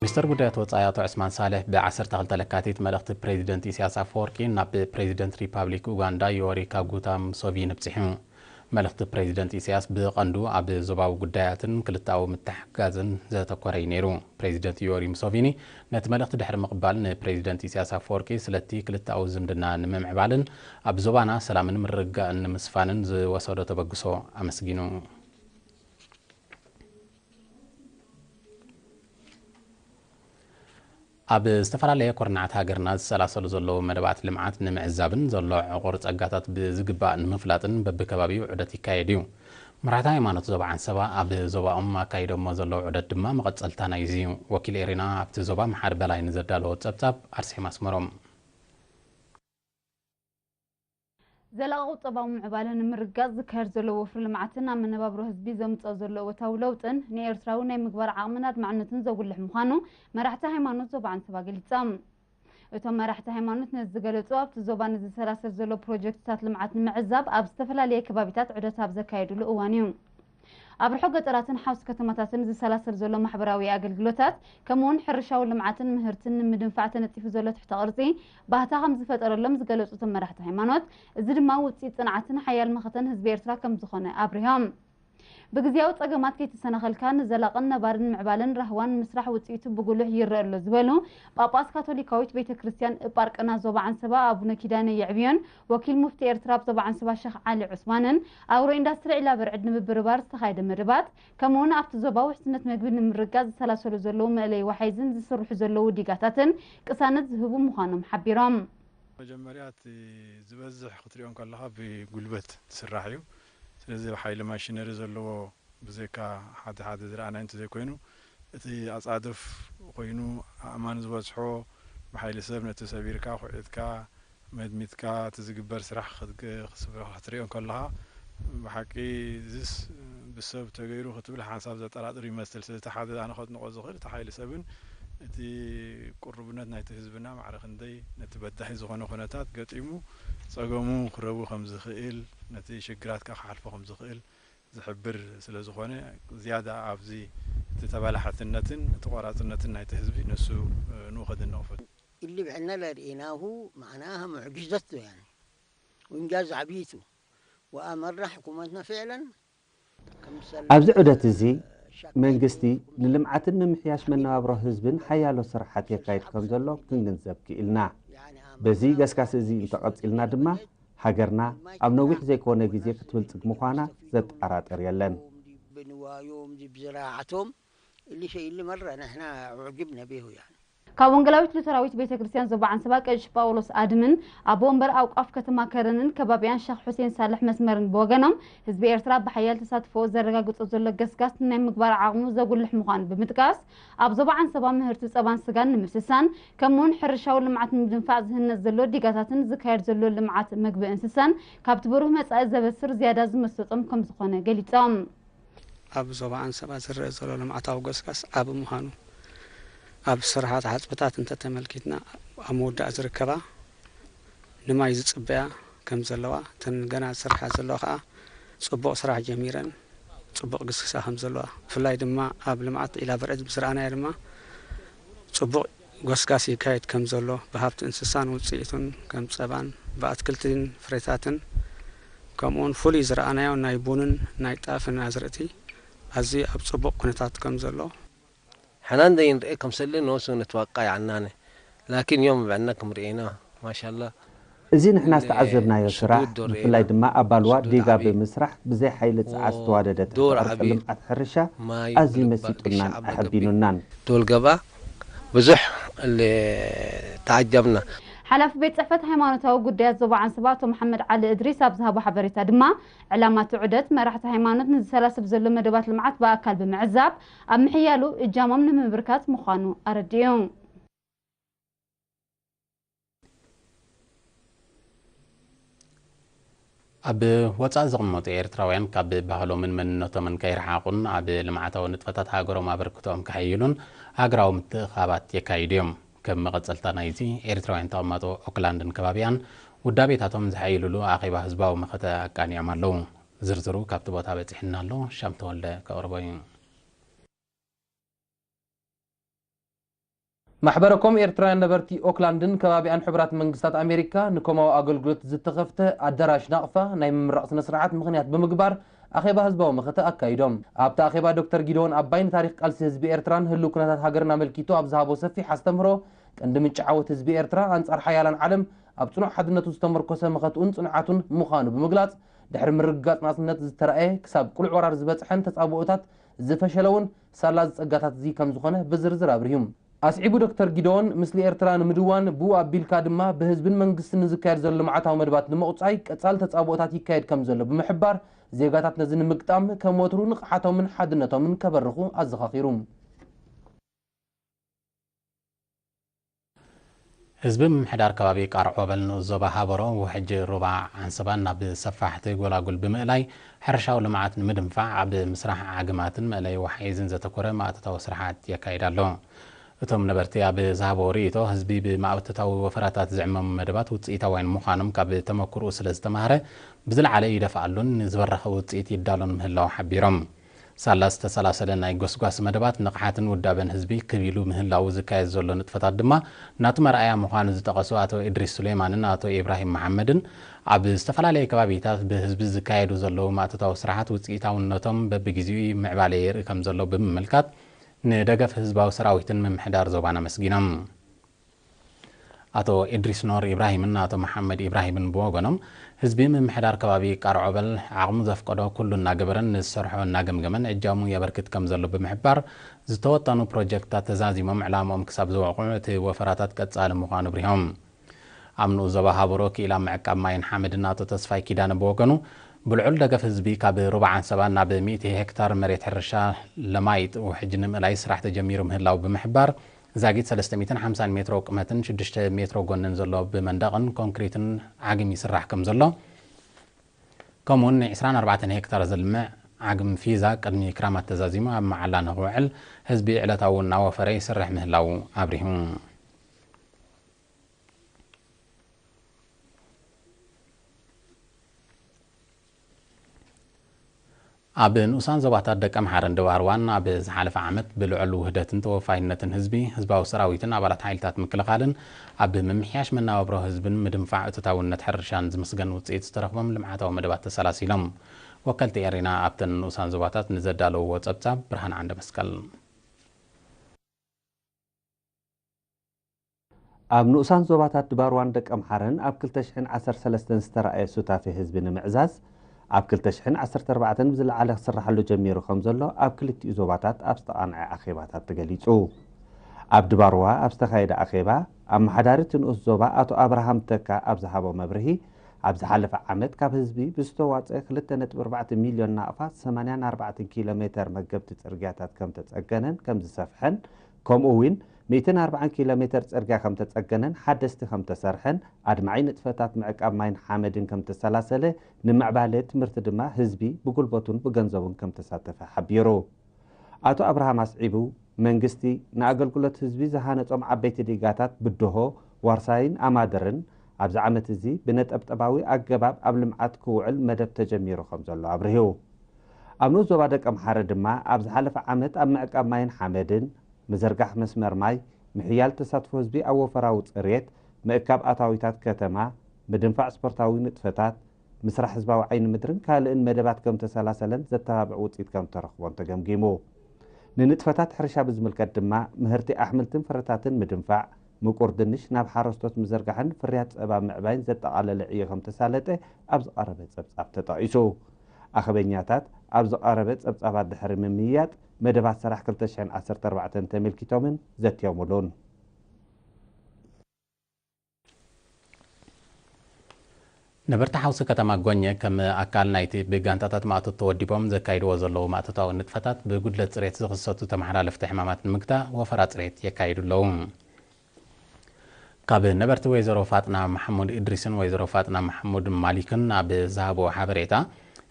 ሚኒስተር ጉዳያት ወጻኢ ኣቶ ዑስማን ሳልሕ ብዓሰርተ ክልተ ለካቲት መልእኽቲ ፕሬዚደንት ኢሳያስ ኣፈወርቂ ናብ ፕሬዚደንት ሪፓብሊክ ኡጋንዳ ዮወሪ ካጉታ ሙሶቪኒ ኣብጺሑ። መልእኽቲ ፕሬዚደንት ኢሳያስ ብቐንዱ ኣብ ዞባዊ ጉዳያትን ክልተኣዊ ምትሕግጋዝን ዘተኮረ እዩ ነይሩ። ፕሬዚደንት ዮወሪ ሙሶቪኒ ነቲ መልእኽቲ ድሕሪ ምቕባል ንፕሬዚደንት ኢሳያስ ኣፈወርቂ ስለቲ ክልተኣዊ ዝምድና ንምምዕባልን ኣብ ዞባና ሰላምን ምርግጋእን ንምስፋንን ዝወሰዶ ተበግሶ ኣመስጊኑ። ኣብ ዝተፈላለየ ኩርናዓት ሃገርና ዝሰላሰሉ ዘለዉ መደባት ልምዓት ንምዕዛብን ዘሎ ዕቑር ጸጋታት ብዝግባእ ንምፍላጥን በብከባቢኡ ዑደት ይካየድ እዩ። መራሕቲ ሃይማኖት ዞባ ዓንሰባ ኣብ ዞባኦም ኣካይዶሞ ዘለዉ ዑደት ድማ መቐጸልታ ናይዚ እዩ። ወኪል ኤሪና ኣብቲ ዞባ መሓሪ በላይ ንዘዳለዎ ጸብጻብ ኣርሴማ ኣስመሮም። ዘላቒ ቁጠባዊ ምዕባለ ንምርግጋጽ ዝካየድ ዘሎ ወፍሪ ልምዓትን ኣብ መነባብሮ ህዝቢ ዘምጽኦ ዘሎ እወታዊ ለውጥን ንኤርትራዊ ናይ ምግባር ዓቕምን ኣድማዕነቱን ዘጉልሕ ምዃኑ መራሕቲ ሃይማኖት ዞባ ዓንሰባ ገሊጾም። እቶም መራሕቲ ሃይማኖት ነዚ ዝገለጹ ኣብቲ ዞባ ንዝሰላሰል ዘሎ ፕሮጀክትታት ልምዓት ንምዕዛብ ኣብ ዝተፈላለየ ከባቢታት ዑደት ኣብ ዘካየድሉ እዋን እዩ። ኣብ ርሑቕ ገጠራትን ሓውሲ ከተማታትን ዝሰላሰል ዘሎ ማሕበራዊ ኣገልግሎታት ከምኡውን ሕርሻዊ ልምዓትን ምህርትን ንምድንፋዕ ተነጺፉ ዘሎ ትሕተ ቅርጺ ባህታ ከም ዝፈጠረሎም ዝገለጹ እቶም መራሕቲ ሃይማኖት፣ እዚ ድማ ውጽኢት ጽንዓትን ሓያል መኸተን ህዝቢ ኤርትራ ከም ዝኾነ ኣብሪሆም። ብግዝያዊ ጸገማት ከይተሰናኸልካ ንዘላቕን ነባርን ምዕባለን ራህዋን ምስራሕ ውጽኢቱ ብጉሉሕ ይረአ ኣሎ ዝበሉ ጳጳስ ካቶሊካዊት ቤተ ክርስቲያን እጳርቅና ዞባ ዓንሰባ ኣቡነ ኪዳነ የዕብዮን ወኪል ሙፍቲ ኤርትራ ኣብ ዞባ ዓንሰባ ሸኽ ዓሊ ዑስማንን ኣግሮ ኢንዳስትሪ ዒላ በርዕድ ንምብርባር ዝተኻየደ መደባት ከምኡውን ኣብቲ ዞባ ውሕስነት መግቢ ንምርጋጽ ዝሰላሰሉ ዘለዉ መእለይ ዋሓይዝን ዝስርሑ ዘለዉ ዲጋታትን ቅሳነት ዝህቡ ምዃኖም ሓቢሮም። መጀመርያ እቲ ዝበዝሕ ክትሪኦ እንከለኻ ብጉልበት ዝስራሕ እዩ። ስለዚ ብሓይሊ ማሽነሪ ዘለዎ ብዘይካ ሓደ ሓደ ዝረኣናዮ እንተዘይኮይኑ እቲ ኣጻድፍ ኮይኑ ኣእማን ዝበዝሖ ብሓይሊ ሰብ ነቲ ሰቢርካ ኩዒትካ መድሚትካ እቲ ዝግበር ስራሕ ክትሪኦ እንከለኻ ብሓቂ እዚስ ብሰብ ተገይሩ ክትብል ሓንሳብ ዘጠራጥር ይመስል። ስለዚ እቲ ሓደ ኣነ ከድንቖ ዝኽእል እቲ ሓይሊ ሰብን እቲ ቅሩብነት ናይቲ ህዝብና ማዕረ ክንደይ ነቲ በዳሂ ዝኾነ ኩነታት ገጢሙ ጸገሙ ክረዊ ከም ዝኽእል ነቲ ሽግራት ከኣ ክሓልፎ ከም ዝኽእል ዝሕብር ስለ ዝኾነ ዝያዳ ኣብዚ እቲ ተባላሓትነትን እቲ ቆራጽነትን ናይቲ ህዝቢ ነሱ ንኡ ከድንቕ እፈቱ። اللي بعنا لرئيناه معناها معجزته يعني وإنجاز عبيته وأمر حكومتنا فعلا ኣብዚ ዑደት እዚ መንግስቲ ንልምዓትን ምምሕያሽ መነባብሮ ህዝብን ሓያሎ ስራሓት የካይድ ከም ዘሎ ክንግንዘብ ክኢልና። በዚ ገስጋስ እዚ እንተቐጺልና ድማ ሃገርና ኣብ ነዊሕ ዘይኮነ ግዜ ክትብልጽግ ምዃና ዘጠራጥር የለን። بنوايوم بزراعتهم اللي شيء اللي مرة نحن أعجبنا به يعني. ካብ ወንጌላዊት ሉተራዊት ቤተ ክርስቲያን ዞባ ዓንሰባ ቀሺ ጳውሎስ ኣድምን ኣቦ ወንበር ኣውቃፍ ከተማ ከረንን ከባቢያን ሸኽ ሑሴን ሳልሕ መስመርን ብወገኖም ህዝቢ ኤርትራ ብሓያል ተሳትፎኡ ዘረጋግጾ ዘሎ ገስጋስ ናይ ምግባር ዓቕሙ ዘጉልሕ ምዃኑ ብምጥቃስ ኣብ ዞባ ዓንሰባ ምህርቲ ጸባን ስጋን ንምስሳን ከምኡውን ሕርሻዊ ልምዓት ንምድንፋዕ ዝህነጽ ዘሎ ዲጋታትን ዝካየድ ዘሎ ልምዓት ምግቢ እንስሳን ካብቲ ብሩህ መጻኢ ዘበስር ዝያዳ ዝመሰጦም ከምዝኾነ ገሊጾም። ኣብ ዞባ ዓንሰባ ዝረአ ዘሎ ልምዓታዊ ጎስጋስ ዓቢ ምዃኑ፣ ኣብ ስራሓት ሓጽብታት እንተተመልኪትና ኣብ ምውዳእ ዝርከባ ንማይ ዝጽበያ ከም ዘለዋ፣ እተን ገና ዝሰርሓ ዘለዋ ከኣ ጽቡቕ ስራሕ ጀሚረን ጽቡቕ ግስግሳ ከም ዘለዋ፣ ብፍላይ ድማ ኣብ ልምዓት ዒላ በርዕድ ምስ ረኣናዮ ድማ ጽቡቕ ጎስጋስ ይካየድ ከም ዘሎ፣ ብሃብቲ እንስሳን ውጽኢቱን ከም ጸባን ብኣትክልትን ፍሬታትን ከምኡውን ፍሉይ ዝረኣናዮ ናይ ቡንን ናይ ጣፍን ኣዝርእቲ ኣዝዩ ኣብ ጽቡቕ ኩነታት ከም ዘሎ፣ ሕናን ደይንርኢ ከምሰሊ ንወሱ ንትዋቃ ይዓናነ ላኪን ዮም ብዕና ክምርእና ማሻላ። እዚ ንሕና ዝተዓዘብናዮ ስራሕ ብፍላይ ድማ ኣብ ባልዋ ዲጋ ብምስራሕ ብዘይ ሓይሊ ጸዓት ዝተዋደደ ትሕተ ቅርጺ ልምዓት ሕርሻ ኣዝዩ መሲጡናን ኣሐቢኑናን። ዶል ገባ ብዙሕ ተዓጀብና። ሓላፊ ቤት ጽሕፈት ሃይማኖታዊ ጉዳያት ዞባ ዓንሰባ ኣቶ መሓመድ ዓሊ እድሪስ ኣብ ዝሃቦ ሓበሬታ ድማ ዕላማ እቲ ዑደት መራሕቲ ሃይማኖት ንዝሰላሰል ዘሎ መደባት ልምዓት ብኣካል ብምዕዛብ ኣብ ምሕያሉ እጃሞም ንምብርካት ምዃኑ ኣረዲኡ። ኣብ ወጻኢ ዝቕመጡ ኤርትራውያን ካብ ባህሎምን መንነቶምን ከይረሓቑን ኣብ ልምዓታዊ ንጥፈታት ሃገሮም ኣበርክቶኦም ከሐይሉን ሃገራዊ ምትእኻባት የካይዱ እዮም። ከም መቐጸልታ ናይዚ ኤርትራውያን ተቐማጦ ኦክላንድን ከባቢኣን ውዳቤታቶም ዝሓይሉሉ ኣኼባ ህዝባዊ መኸተ ኣቃኒዖም ኣለዉ። ዝርዝሩ ካብቲ ቦታ በጺሕና ኣሎ። ሻም ተወልደ ከቕርቦ እዩ። ማሕበረ ኮም ኤርትራውያን ነበርቲ ኦክላንድን ከባቢኣን ሕቡራት መንግስታት ኣሜሪካ ንኮማዊ ኣገልግሎት ዝተኸፍተ ኣዳራሽ ናቕፋ ናይ ምምራቕ ስነ ስርዓት ምኽንያት ብምግባር ኣኼባ ህዝባዊ መኸተ ኣካይዶም። ኣብቲ ኣኼባ ዶክተር ጊደዎን ኣባይ ንታሪኽ ቃልሲ ህዝቢ ኤርትራን ህልው ኩነታት ሃገርን ኣመልኪቱ ኣብ ዝሃቦ ሰፊሕ ኣስተምህሮ፣ ቀንዲ ምንጪ ዓወት ህዝቢ ኤርትራ ኣንጻር ሓያላን ዓለም ኣብ ጽኑዕ ሓድነቱ ዝተመርኮሰ መኸትኡን ጽንዓቱን ምዃኑ ብምግላጽ፣ ድሕሪ ምርግጋጽ ናጽነት ዝተራእየ ክሳብ ቅሉዕ ወራር ዝበጽሐን ተጻብኦታት ዝፈሸለ እውን ሳላ እዚ ጸጋታት እዚ ከም ዝኾነ ብዝርዝር ኣብሪሁ። ኣስዒቡ ዶክተር ጊደዎን፣ ምስሊ ኤርትራ ንምድዋን፣ ብኡ ኣቢልካ ድማ ብህዝብን መንግስትን ንዝካየድ ዘሎ ልምዓታዊ መደባት ንምቑጻይ ቀጻሊ ተጻብኦታት ይካየድ ከም ዘሎ ብምሕባር፣ ዜጋታት ነዚ ንምግጣም ከም ወትሩ ንቕሓቶምን ሓድነቶምን ከበርኹ ኣዘኻኺሩ። ህዝቢ ምምሕዳር ከባቢ ቃርዕ ዖበል ንኡስ ዞባ ሃበሮ ውሕጅ ሩባ ዓንሰባን ናብ ሰፋሕቲ ጎላጉል ብምእላይ ሕርሻዊ ልምዓት ንምድንፋዕ ኣብ ምስራሕ ዓግማትን መእለይ ዋሕኢዝን ዘተኮረ ማእቶታዊ ስራሓት የካይድ ኣሎ። እቶም ነበርቲ ኣብ ዝሃቦ ርእይቶ፣ ህዝቢ ብማእቶታዊ ወፈራታት ዝዕመሙ መደባት ውፅኢታውያን ምዃኖም ካብ ተመክርኡ ስለ ዝተማህረ ብዝለዓለ ይደፍኣሉን ንዝበረኸ ውፅኢት ይዳሎን ምህላው ሓቢሮም። ሳላ ዝተሰላሰለ ናይ ጎስጓስ መደባት ንቕሓትን ውዳበን ህዝቢ ክብ ኢሉ ምህላው ዝካየድ ዘሎ ንጥፈታት ድማ ናቱ መርኣያ ምዃኑ ዝጠቐሱ ኣቶ ኢድሪስ ሱሌማንን ኣቶ ኢብራሂም መሓመድን ኣብ ዝተፈላለየ ከባቢታት ብህዝቢ ዝካየዱ ዘለዉ ማእቶታዊ ስራሓት ውፅኢታውነቶም በብግዚኡ ምዕባለ የርኢ ከም ዘሎ ብምምልካት ንደገፍ ህዝባዊ ሰራዊትን ምምሕዳር ዞባን ኣመስጊኖም። ኣቶ ኢድሪስ ኖር ኢብራሂምን ኣቶ መሓመድ ኢብራሂምን ብወገኖም ህዝቢ ምምሕዳር ከባቢ ቃርዕ ዖበል ዓቕሙ ዘፍቀዶ ኩሉ እናገበረን ንዝሰርሖ እናገምገመን እጃሙ የበርክት ከም ዘሎ ብምሕባር ዝተወጠኑ ፕሮጀክትታት ተዛዚሞም ዕላምኦም ክሳብ ዘውቕዑ እቲ ወፈራታት ቀጻሊ ምዃኑ ኣብሪሆም። ኣብ ንኡስ ዞባ ሃበሮ ክኢላ ምዕቃብ ማይን ሓመድን ኣቶ ተስፋይ ኪዳነ ብወገኑ ብልዑል ደገፍ ህዝቢ ካብ ሩባ ዓንሰባ ናብ ሚእቲ ሄክታር መሬት ሕርሻ ለማይጥ ውሕጅ ንምእላይ ስራሕ ተጀሚሩ ምህላው ብምሕባር ዛጊት ሰለስተ ሚእትን ሓምሳን ሜትሮ ቁመትን ሽዱሽተ ሜትሮ ጎንን ዘሎ ብመንደቕን ኮንክሪትን ዓግም ይስራሕ ከም ዘሎ ከምኡውን ን ዕስራን ኣርባዕተን ሄክታር ዘልምዕ ዓግም ፊዛ ቅድሚ ክራማት ተዛዚሙ ኣብ መዓላ ንኽውዕል ህዝቢ ዕለታዊ እናወፈረ ይስርሕ ምህላው ኣብሪሁ። ኣብ ንኡሳን ዞባታት ደቀምሓረን ደባርዋን ኣብ ዝሓለፈ ዓመት ብልዑል ውህደትን ተወፋይነትን ህዝቢ፣ ህዝባዊ ሰራዊትን ኣባላት ሓይልታት ምክልኻልን ኣብ ምምሕያሽ መነባብሮ ህዝብን ምድንፋዕ እቶታውነት ሕርሻን ዝምስገን ውፅኢት ዝተረኽቦም ልምዓታዊ መደባት ተሰላሲሎም። ወከልቲ ኤሪና ኣብተን ንኡሳን ዞባታት ንዘዳለውዎ ጸብጻብ ብርሃን ዓንደ መስቀል። ኣብ ንኡሳን ዞባታት ድባርዋን ደቀምሓረን ኣብ ክልተ ሽሕን ዓሰርተ ሰለስተን ዝተራእየ ሱታፌ ህዝቢ ንምዕዛዝ፣ ኣብ ክልተ ሽሕን ዓሰርተ ኣርባዕተን ብዝለዓለ ክስርሓሉ ጀሚሩ ከም ዘሎ ኣብ ክልቲኡ ዞባታት ኣብ ዝተቓንዐ ኣኼባታት ተገሊጹ። ኣብ ድባርዋ ኣብ ዝተኻየደ ኣኼባ፣ ኣመሓዳሪ እቲ ንኡስ ዞባ ኣቶ ኣብርሃም ተካ ኣብ ዝሃቦ መብርሂ፣ ኣብ ዝሓለፈ ዓመት ካብ ህዝቢ ብዝተዋጸ ክልተ ነጥቢ ኣርባዕተ ሚልዮን ናቕፋ ሰማንያን ኣርባዕተን ኪሎ ሜተር መገብቲ ጽርግያታት ከም ተጸገነን ከም ዝሰፍሐን፣ ከምኡ እውን ሚእትን ኣርባዓን ኪሎ ሜተር ጽርግያ ከም ተጸገነን ሓደስቲ ከም ተሰርሐን፣ ኣድማዒ ንጥፈታት ምዕቃብ ማይን ሓመድን ከም ተሰላሰለ፣ ንምዕባለ ትምህርቲ ድማ ህዝቢ ብጉልበቱን ብገንዘቡን ከም ተሳተፈ ሓቢሩ። ኣቶ ኣብርሃም ኣስዒቡ፣ መንግስቲ ንኣገልግሎት ህዝቢ ዝሃነጾም ዓበይቲ ዲጋታት ብድሆ፣ ዋርሳይን ኣማድርን ኣብዚ ዓመት እዚ ብነጠብጠባዊ ኣገባብ ኣብ ልምዓት ክውዕል መደብ ተጀሚሩ ከም ዘሎ ኣብሪሁ። ኣብ ንኡስ ዞባ ደቀምሓረ ድማ ኣብ ዝሓለፈ ዓመት ኣብ ምዕቃብ ማይን ሓመድን፣ ምዝርጋሕ መስመር ማይ፣ ምሕያል ተሳትፎ ህዝቢ ኣብ ወፈራዊ ጽሬት፣ ምእካብ ኣታዊታት ከተማ፣ ምድንፋዕ ስፖርታዊ ንጥፈታት፣ ምስራሕ ህዝባዊ ዓይኒ ምድርን ካልእን መደባት ከም ተሰላሰለን ዘተባብዕ ውጽኢት ከም ተረኽቦን ተገምጊሙ። ንንጥፈታት ሕርሻ ብዝምልከት ድማ ምህርቲ ኣሕምልትን ፍረታትን ምድንፋዕ፣ ምቁር ድንሽ ናብ ሓረስቶት ምዝርጋሕን ፍርያት ጸባ ምዕባይን ዘጠቓለለ ዕዮ ከም ተሳለጠ ኣብ ዝቐረበ ጸብጻብ ተጠቒሱ። ኣኸበኛታት ኣብ ዝቐረበ ጸብጻባት ድሕሪ ምምይያጥ መደባት ስራሕ ክልተ ሽሕን ዓሰርተ ኣርባዕተን ተመልኪቶምን ዘትዮምሉን። ነበርቲ ሓውሲ ከተማ ጎኘ ከም ኣካል ናይቲ ብጋንታታት ማእቶት ተወዲቦም ዘካይድዎ ዘለዉ ማእቶታዊ ንጥፈታት ብጉድለት ጽሬት ዝኽሰቱ ተመሓላለፍቲ ሕማማት ንምግታእ ወፈራ ጽሬት የካይዱ ኣለዉ። ካብ ነበርቲ ወይዘሮ ፋጥና መሓሙድ እድሪስን ወይዘሮ ፋጥና መሓሙድ ማሊክን ኣብ ዝሃብዎ ሓበሬታ፣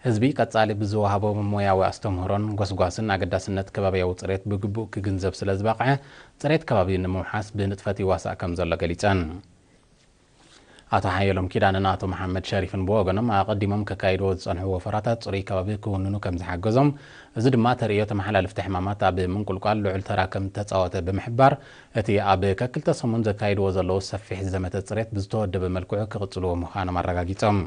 ህዝቢ ቀጻሊ ብዝወሃቦ ሞያዊ ኣስተምህሮን ጎስጓስን ኣገዳስነት ከባብያዊ ጽሬት ብግቡእ ክግንዘብ ስለ ዝበቕዐ፣ ጽሬት ከባቢ ንምውሓስ ብንጥፈት ይዋሳእ ከም ዘሎ ገሊጸን። ኣቶ ሓየሎም ኪዳነን ኣቶ መሓመድ ሸሪፍን ብወገኖም፣ ኣቐዲሞም ከካይድዎ ዝጸንሑ ወፈራታት ጽሩይ ከባቢ ክውንኑ ከም ዝሓገዞም፣ እዚ ድማ ተርእዮ ተመሓላለፍቲ ሕማማት ኣብ ምንቁልቋል ልዑል ተራ ከም እተጻወተ ብምሕባር፣ እቲ ኣብ ከክልተ ሰሙን ዘካይድዎ ዘለዉ ሰፊሕ ዘመተ ጽሬት ብዝተወደበ መልክዑ ክቕጽልዎ ምዃኖም ኣረጋጊጾም።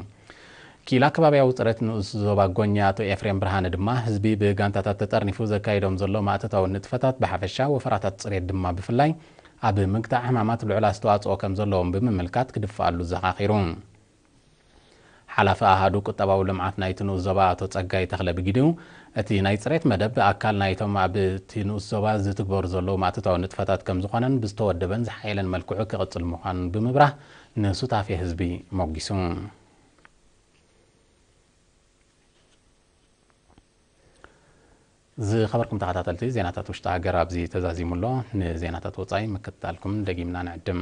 ኪላ ከባብያዊ ጽሬት ንኡስ ዞባ ጎኛ ኣቶ ኤፍሬም ብርሃነ ድማ፣ ህዝቢ ብጋንታታት ተጠርኒፉ ዘካይዶም ዘሎ ማእቶታዊ ንጥፈታት ብሓፈሻ፣ ወፈራታት ጽሬት ድማ ብፍላይ፣ ኣብ ምግታእ ሕማማት ልዑል ኣስተዋጽኦ ከም ዘለዎም ብምምልካት፣ ክድፍኣሉ ዘኻኺሩ። ሓላፊ ኣሃዱ ቁጠባዊ ልምዓት ናይቲ ንኡስ ዞባ ኣቶ ጸጋይ ተኽለ ብግዲኡ፣ እቲ ናይ ጽሬት መደብ ኣካል ናይቶም ኣብ እቲ ንኡስ ዞባ ዝትግበሩ ዘለዉ ማእቶታዊ ንጥፈታት ከም ዝኾነን ብዝተወደበን ዝሓየለን መልክዑ ክቕጽል ምዃኑን ብምብራህ፣ ንሱታፌ ህዝቢ ሞጊሱ። ዝኸበርኩም ተኸታተልቲ፣ ዜናታት ውሽጢ ሃገር ኣብዚ ተዛዚሙ ኣሎ። ንዜናታት ወጻኢ ምክትታልኩም ደጊምና ንዕድም።